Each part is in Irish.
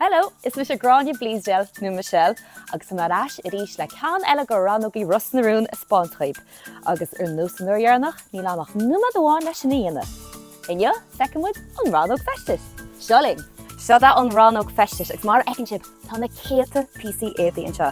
Hello, is mise Gráinne Bleasdale, nó Michelle, agus tá mé ar ais arís le ceann eile de rannógaí Ros na Rún a 'speáint dhaoibh. Agus ar nós an uair dheireanach, níl a'm ach nóiméad amháin leis sin a dhéanamh. Inniu, feicfidh muid an rannóg feistis. Seo linn! Seo é an rannóg feistis agus mar a fheiceann sibh, tá na céadta píosaí éadaí anseo.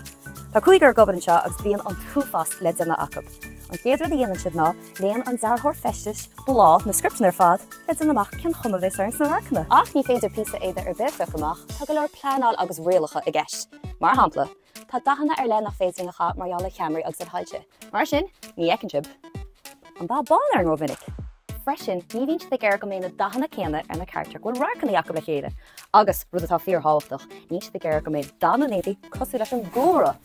Tá cúigear ag obair anseo agus bíonn an t-uafás le déanamh acu. An chéad rud a dhéanann siad ná, léann an dearthóir feistis bláth na scripteanna ar fad le déanamh amach cén chuma a bheas orainn sna radharcanna. Ach ní féidir píosa éadaigh ar bith a phiocadh amach, tá go leor pleanáil agus rialacha i gceist. Mar shampla, tá dathanna ar leith nach féidir linn a chaitheamh mar gheall ar cheamaraí agus ar shoilse. Mar sin, ní fheiceann sibh an dath bán orainn rómhinic. Freisin, ní bhíonn siad ag iarraidh go mbeidh na dathanna céanna ar na carachtair go bhfuil radharcanna acu le chéile. Agus, rud atá fíorthábhachtach, níl siad ag iarraidh go mbeidh dath na n-éadaí cosúil leis an gcúlra!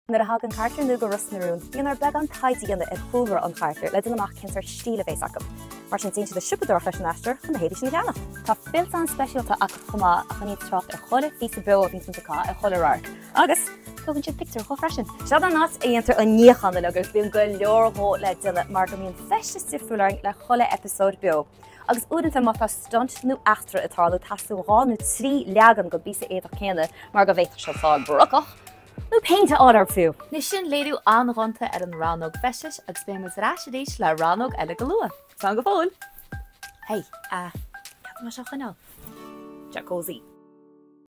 Nuair a thagann carachtar nua go Ros na Rún, bíonn orthu beagán taighde a dhéanamh ar chúlra an charachtair le déanamh amach cén sórt stíl a bhéas acu. Mar sin, déanann siad ag siopadóireacht leis an aisteoir chun na héadaí sin a cheannach. Tá fillteán speisialta acu chomh maith a choinníonn trácht ar chuile phíosa beo a bhíonns muid ag caitheamh ar chuile radharc. Agus tógann siad pictiúr dhó freisin. Seo an áit a dhéantar an níochán uilig agus bíonn go leor dhó le déanamh mar go mbíonn feisteas difriúil orainn le chuile eipeasóid beo. Agus uaireanta má tá stunt nó eachtra ag tarlú teastaíonn 2 nó 3 leagan den bpíosa éadach céanna mar go bhféadfadh sé fáil brocach! Nó péint a fháil orthu fiú! Anois sin léiriú an-ghonta ar an rannóg feistis agus beidh muid ar ais arís le rannóg eile go luath. Slán go fóill! Hey, ah, cad tá mé seo a choinneáil? Jacuzzi.